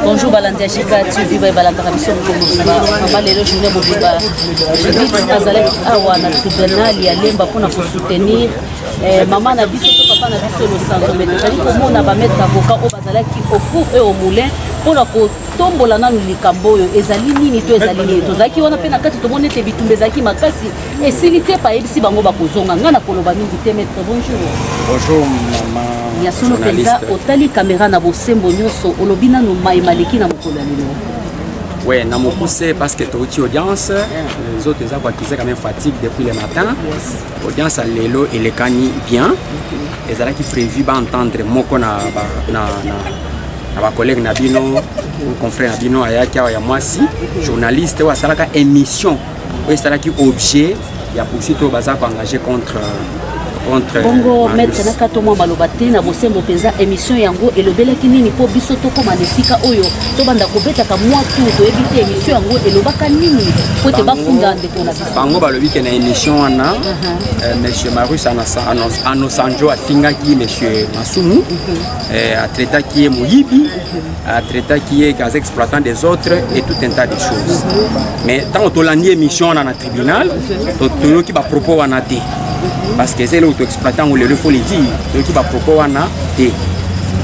Bonjour balandi ya Shika TV baye balandaka biso mokolo mobimba. Mama lelo journée mobimba Judith azalaki awa na tribunal ya Lemba mpona kosoutenir eh, mama na biso to papa na biso Losanzo, mais tozali komona ba maître avocat oyo bazalaki au four et au moulin mpona kotombola nanu likambo oyo ezali nini to ezali nini. Tozalaki wana mpe na kati tomoni ete bitumba ezalaki makasi esili te, bayebisi bango bakozonga. Ngai nakoloba mingi te. Maître, bonjour. Bonjour mama. Ya solo mpenza, otali kamera na bosembo nyonso, olobi nanu mai maleki na mokolo ya lelo. Ouais, na mokuse parce que touti audience, les autres eza koaccuse quand même fatigue depuis le matin. Audience ya lelo elekani bien. Ezalaki prévu baentendre moko na ba, na, na, na bacollègue na bino, confrère na bino ayaki awa ya mwasi journaliste oyo asalaka émission oyo esalaki objet ya poursuite oyo baza koengage contre Bongo Marius. Maître, nakato mwa maloba te na bosembo mpenza, émission yango elobelaki nini mpo biso tokóma na esika oyo tobanda kobetaka mwa tour? Toyebi te émission yango elobaka nini po ete bafunda ndeko na biso. Bango balobi ke na émission wana, monsieur Marius Anosanjo afingaki monsieur Masumu, atraitaki ye moyibi, atraitaki ye aza exploitant des autres et tout un tas de choses. Mais ntango tolandi émission wana na tribunal, toyoki bapropos wana te, parce que eza eloko toexploite yango lelo, il faut le dire, toyoki bapropos wana te.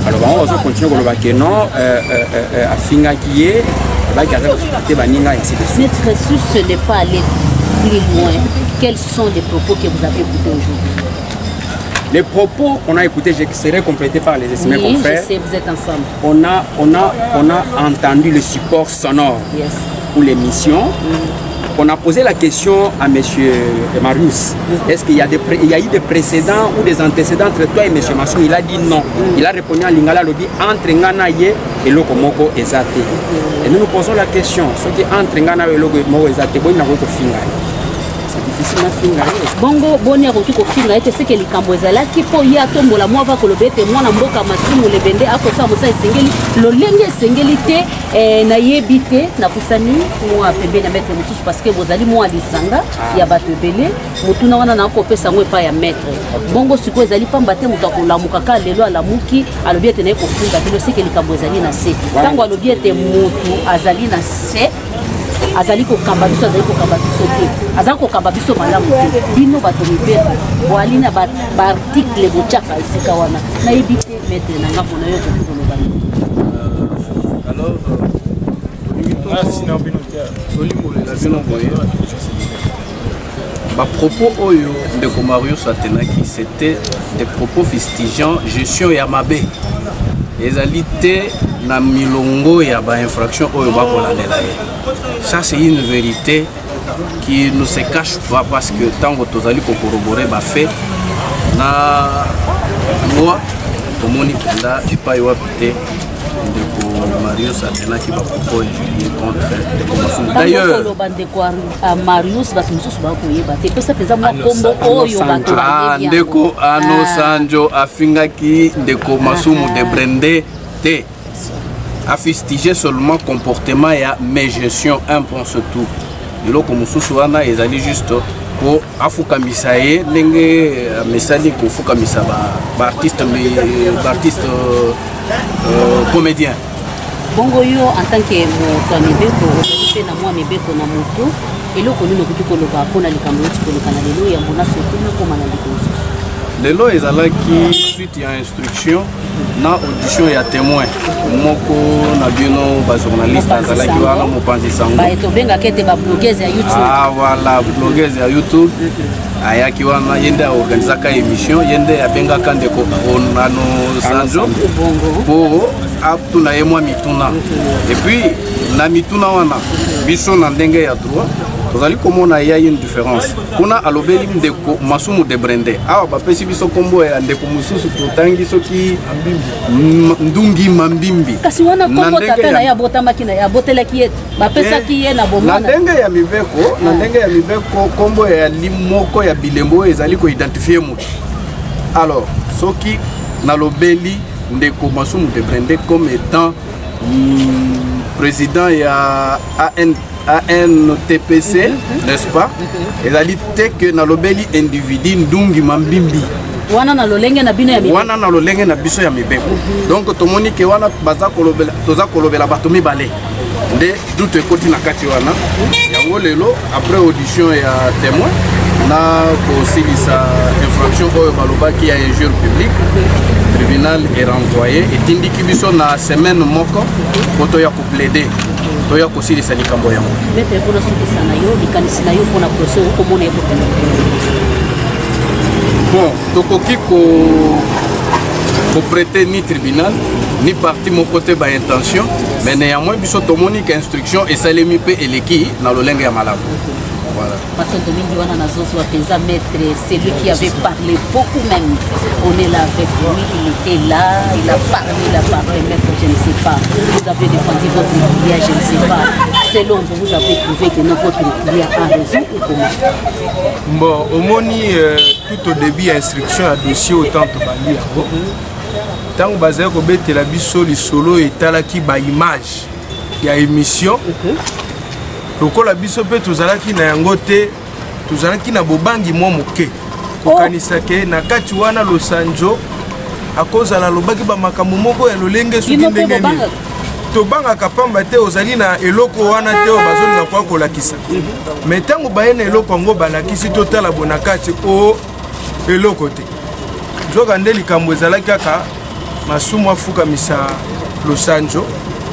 Alors bango bazocontinue koloba ke non, afingaki ye, abaki aza koexploite baninga, ainsi de suite. Maître, si ce n'est pas aller plus loin, quels sont les propos que vous avez écoutés aujourd'hui? Les propos qu'on a écoutés, je serai complété par les estimés Oui, je confrères. sais, vous êtes ensemble. On a entendu le support sonore pour l'émission. On a posé la question à M. Marius. Est-ce qu'il y a, des pré- il y a eu des précédents ou des antécédents entre toi et M. Masumu? Il a dit non. Il a répondu en lingala, alobi, entre nga na ye, eloko moko eza te. Et nous nous posons la question, ce qui entre nga na ye eloko moko eza te, boni nakoki kofinga ye? C'est difficile nafinga ye. Bongo boni akoki kofinga ete seke likambo ezalaki mpo ye atombola mwa va koloba ete mwana mboka Masumu Lebende akosala mosala esengeli lolenge esengeli te? Nayebi te, napusani mwa pembeni ya maître mosusu parce que bozali mwa lisanga ya bato ebele. Motuna wana nakopesa yango epai ya maître. Bongo sikoyo ezali pamba te moto akolamuka kaka lelo, alamuki, alobi ete naye kofinga bino, seke likambo ezali na se. Ntango alobi ete motu azali na se, azali kokamba biso, azali kokamba biso te, azali kokamba biso malamu te. Bino bato mibeko boali na baarticle botiaka esika wana, nayebi te, maître, na ngambo na yo okoki koloba nini? Alors, tolimbolela bino boye: bapropos oyo ndeko Marius atenaki, c'était des propos fustigeant gestion ya mabe. Ezali te na milongo ya bainfraction oyo bakolandela ye. Ça, c'est une vérité qui ne se cache pas, parce que ntango tozali kocorroborer bafait na loi, tomoni mpenza epai wapi te ndeko Marius atenaki bapropos injurieux contre ndeko Masumu. D'ailleurs, koloba ndeko Marius, bato mosusu bakoyeba te, epesa mpenza mwa nkombo oyo bato bayebi yango. Ndeko Ano Sanjo afingaki ndeko Masumu de Brende te, afustige seulement comportement ya mégestion, un point c'est tout. Eloko mosusu wana ezali juste po afukamisa ye ndenge amesali kofukamisa baartiste, baartiste comédien. Bongo yo, en tant que moto ya mibeko, ozali mpe na mwa mibeko na moto, eloko nini okoki koloba mpona likambo euti koleka na lelo? Yambo na soki nakóma na ndeko mosusu. Lelo ezalaki suite ya instruction na audition ya témoin moko na bino bajournaliste azalaki wana, mopanzi sango. Baye tobengaka ete bablogueuse ya YouTube. Ah voilà, blogueuse ya YouTube ayaki wana. Ye nde aorganisaka émission, ye nde abengaka ndeko Ano Sanjo Bongo mpo atuna ye mwa mituna. Et puis na mituna wana, biso na ndenge ya droit tozali komona ya une différence. Kuna alobeli ndeko Masumu de Brende, awa bapesi biso nkombo ya ndeko mosusu, totangi soki Ndungi Mambimbi. Kasi wana Na kombo ndenge tata na ye abotamaki na ye, abotelaki ye, bapesaki ye na na bomwana. Ndenge ya mibeko, na ndenge ya mibeko, nkombo eyali moko ya bilembo oyo ezali koidentifie moto. Alors soki nalobeli ndeko Masumu de Brende comme étant président ya ANTPC, n'est-ce pas, ezali te ke nalobeli individu Ndungi Mambimbi. Wana na lolenge na bino ya mibeko. Wana na lolenge na biso ya mibeko. Donc tomoni ke wana baza kolobela, toza kolobela bato mibale nde doute ekoti na kati wana. Yango lelo après audition ya témoin na kosilisa infraction oyo balobaki ya injure publique, tribunal est renvoyé, etindiki biso na semaine moko po toya koplaider, toya kosilisa likambo yango. Maître, mpona sukisa na yo likanisi na yo mpona procès, okomona ekokende? Bon, tokoki ko koprêter ni tribunal ni parti moko te baintention, mais néanmoins biso tomoni ke instruction esalemi mpe eleki na lolenge ya malamu. Voilà. Matondo mingi. Wana nazozwa mpenza maître, c'est lui qui avait parlé beaucoup même. On est là avec lui, il était là, il a parlé, il a parlé. Maître, je ne sais pas, vous avez défendu votre client, je ne sais pas, selon vous, vous avez trouvé que non, votre client a raison ou comment? Bon, omoni, tout au début ya instruction ya dossier, autant tobandi yango, ntango bazali kobetela biso lisolo etalaki baimage ya émission, lokola biso mpe tozalaki na yango te, tozalaki na bobangi mwa moke, kokanisa ke na kati wana Losanjo akozala alobaki bamakambo moko ya lolenge soki Bino mpe ndenge nini. bobangaka? Tobangaka pamba te ozali na eloko wana te oyo bazolinga kwa kolakisa. Me ntango baye na eloko yango, balakisi, totala bo na kati o eloko te. Nzoka nde likambo ezalaki kaka Masumu afukamisa Losanjo,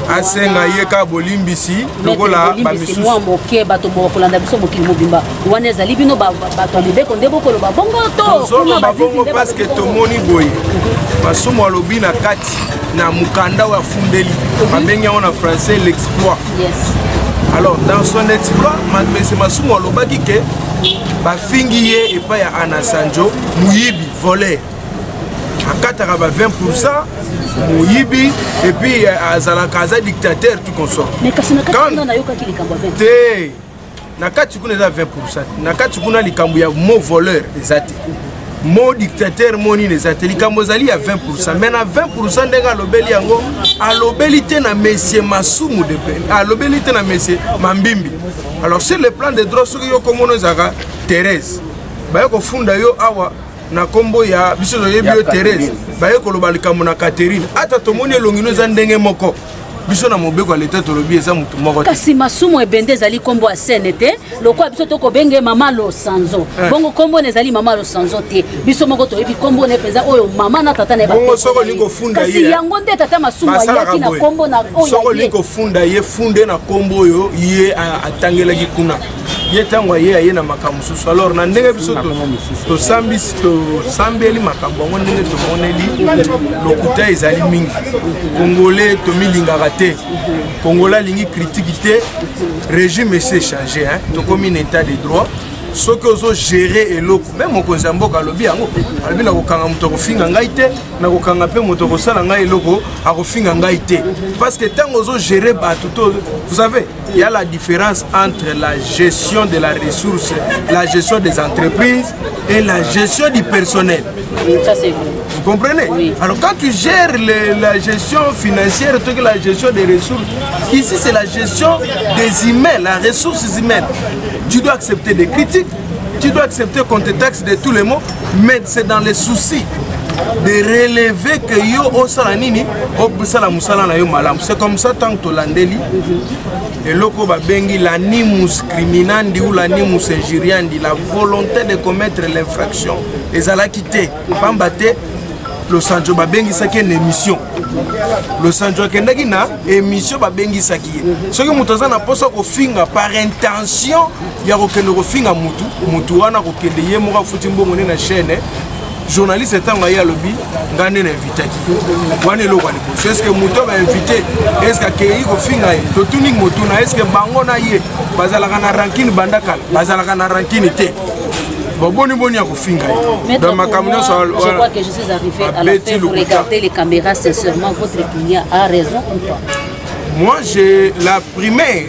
asenga ye kaka bolimbisi lokola bolimbisi mwa moke. Bato bakolanda biso mokili mobimba, wana ezali bino bato ya mibeko nde bokoloba bongo to? Tozoloba bongo parce que tomoni boye, Masumu alobi na kati na mokanda oyo afundeli, babengi yango na français l'exploit. Alors, dans son exploit, monsieur Masumu alobaki ke bafingi ye epai ya Anasanjo moyibi, voleur, akataka ba 20, moyibi, et puis azalaka aza dictateur, tout consort. Mais kasi na kati kuna nayokaki likambo ya 20. Te, na kati kuna eza 20. Na kati kuna likambo ya mot voleur eza te, mot dictateur, mot nini eza te. Likambo ezali ya 20. Mais na 20, ndenge alobeli yango, alobeli te na monsieur Masumu de alobeli te na monsieur Mambimbi. Alors, sur le plan de droit, soki yo komona ezalaka Thérèse, baye kofunda yo awa na nkombo ya biso toyebi yo Thérèse, baye koloba likambo na Catherine, ata tomoni elongi no eza ndenge moko, biso na mobeko ya leta tolobi eza motu moko te. Kasi Masumu Ebende ezali nkombo ya sene te, lokola biso tokobenge mama Losanzo. Bongo nkombo na ezali mama Losanzo te, biso moko toyebi nkombo na ye mpenza oyo mama na tata na ye. Bongo soki olingi kofunda ye, kasi yango nde tata Masumu ayaki na nkombo na oyo. Soki olingi kofunda ye, funde na nkombo oyo ye atangelaki kuna. Ye ntango aye, aye na makambo mosusu. Alors, na ndenge biso tosambisi, tosambeli makambo yango, ndenge tomoneli, lokuta ezali mingi. Congolais tomilingaka te, Congolais alingi critique te. Régime esi échangé, tokomi na état de droit. Soki ozogérer eloko, me mokonzi ya mboka alobi yango, alobi nakokanga moto akofinga ngai te, nakokanga mpe moto akosala ngai eloko akofinga ngai te. Parce que ntango ozogérer bato to, vous savez, il y a la différence entre la gestion de la ressource, la gestion des entreprises et la gestion du personnel. Ça, c'est vrai. Vous comprenez? Oui. Alors, quand tu gères la gestion financière, toi, que la gestion des ressources, ici c'est la gestion des humains, la ressource humaine. Tu dois accepter des critiques, tu dois accepter qu'on te taxe de tous les mots, mais c'est dans les soucis de relever que yo osala nini, osala mosala na yo malamu. C'est comme ça, tant que tolandeli eloko babengi l'animus criminandi ou l'animus injuriandi, la volonté de commettre l'infraction ezalaki te, pamba te Losanjo babengisaki ye na émission. Losanjo akendaki na émission, babengisaki ye. Soki moto aza na mposa kofinga par intention ya kokende kofinga mutu, mutu wana kokende ye moko, afuti mbongo nde na chaîne. Journaliste ntango aye, alobi ngai nde na invitaki. Wana eloko ya liboso, est-ce moto bainvité, est-ce akei kofinga ye? Totuni motuna, est-ce bango na ye bazalaka na rancune? Banda kala bazalaka na rancune te. Bon, boni boni ya kofinga ye? Donc makambo nyonso. Je crois que je suis arrivé à la fin. Vous regardez les caméras sincèrement, votre client a raison ou pas? Moi, j'ai la primaire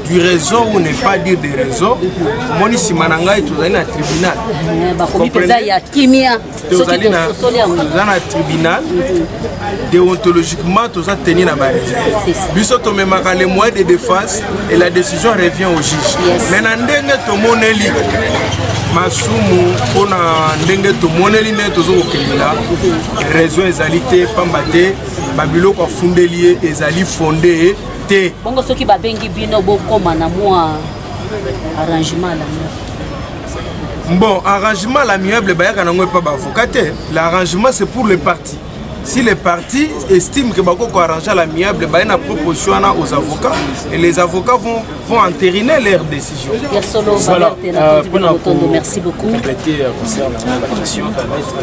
du raison ou ne pas dire de raison. Omoni, nsima na ngai tozali na tribunal. Bakomi mpenza ya kimia soki tososoli yango. Toza na tribunal, déontologiquement toza tenu na baréserve. Biso tomemaka les moyens de défense et la décision revient au juge. Mais na ndenge tomoneli, Masumu mpona ndenge tomoneli ndenge tozo kokendela raison ezali te, pamba te babiloko afundeli ye ezali fonde te. Bongo soki babengi bino bokóma na mwa arrangement à l'amiable? Bon, arrangement à l'amiable bayaka nango epa baavocat te. L'arrangement, c'est pour le parti. Si les partis estiment que bako arranger à l'amiable, baye na proposition wana aux avocats et les avocats vont entériner leur décision. Ya solo. Voilà, mpona merci beaucoup. Compléter concernant la question, maître.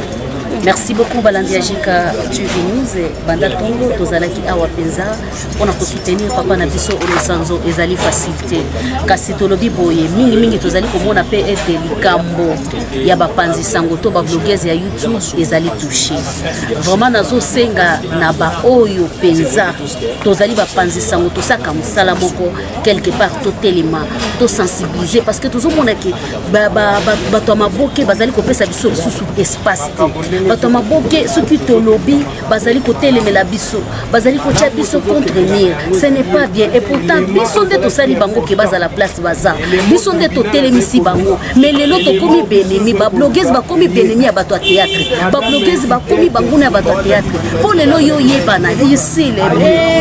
Merci beaucoup, balandi ya Jika TV News. Banda ntongo tozalaki awa mpenza mpona kosoutenir papa na biso Olosanzo. Ezali facile te, kasi tolobi boye mingimingi tozali komona mpe ete likambo ya bapanzi sango to bablogueuse ya YouTube ezali touché. Vraiment nazosenga na baoyo mpenza tozali bapanzi sango, tosaka mosala moko quelque part, totelema, tosensibiliser, parce que tozomona ke bato ya maboke bazali kopesa biso lisusu espace te. Bato ya maboke, soki tolobi, bazali kotelemela biso, bazali kotia biso contre mur. Ce n'est pas bien. Et pourtant biso nde tosali bango ke bazala place baza, biso nde totelemisi bango. Mais lelo tokomi baennemi. Bablogueuse bakomi baennemi ya bato ya théâtre, bablogueuse bakomi banguna ya bato ya théâtre. Mpo lelo yo oyebana isile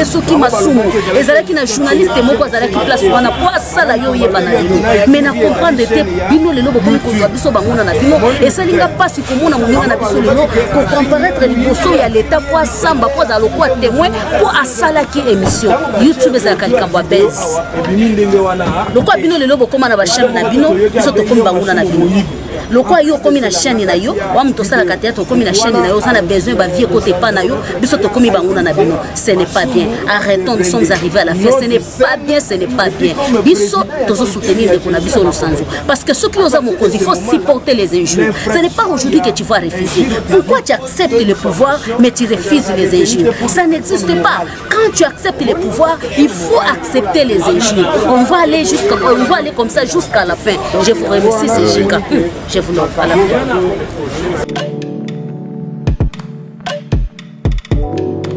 e soki Masumu ezalaki na journaliste moko azalaki place wana po asala yo oyebana lelo. Mais na comprendre te, bino lelo bokomi kozwa biso banguna na bino. Esalinga mpasi komona moninga na biso lelo kocomparaître liboso ya leta po asamba, po azala lokola témoin, mpo asalaki émission YouTube. Ezalaka likambo ya base. Lokola bino lelo bokóma na bachaîne na bino, biso tokomi banguna na bino. Lokola yo okomi na chaîne na yo, wa moto osalaka théâtre, okomi na chaîne na yo, oza na besoin bavie kote epa na yo, biso tokomi banguna na bino. Ce n'est pas bien. Arrêtons, nous sommes arrivés à la fin. Ce n'est pas bien, ce n'est pas bien. Biso tozosoutenir ndeko na biso Lusanzo, parce que soki oza mokonzi, il faut supporter les injures. Ce n'est pas aujourd'hui que tu vas refuser. Pourquoi tu acceptes le pouvoir mais tu refuses les injures? Ça n'existe pas. Quand tu acceptes le pouvoir, il faut accepter les injures. On va aller comme ça jusqu'à la fin. Je vous remercie, c'est Jika. Je vous l'offre à la fin.